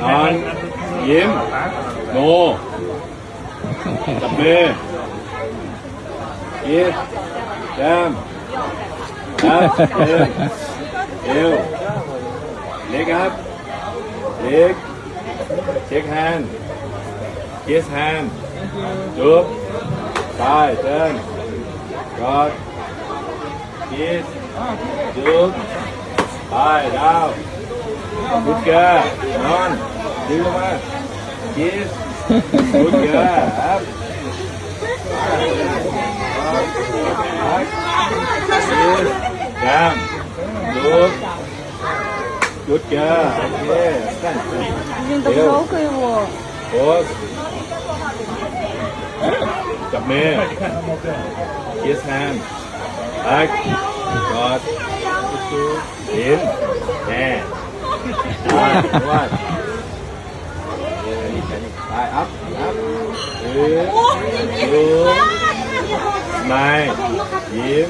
ນອນ ຍິ້ມ ໂນ ຈັບມື ຄິດ ແກ້ມ ອັບ ເດີນ ເອວ ເລັກອັບ ເລັກ ເຊັກແຮນ ຄິດແຮນ ຈູບ ບາຍ ເທີນ ກອດ ຄິດ ຈູບ ບາຍ ດາວ ກູດເກີ ນອນ ດຶງລົງມາ ຄິດ ກູດເກີ ອັບ ຄິດ ແກ້ມ ຈູບ ກູດເກີ ໂອເຄ Thanks. Блин, так жалко его. ໂພສ ຈັບມື ຄິດແຮນ ຮັກ ກອດ ກິນ ແຮ ວາດ ວາດ ໄປ ອັບ ອັບ ອື ຢູ ສະມາຍ ຍິ້ມ.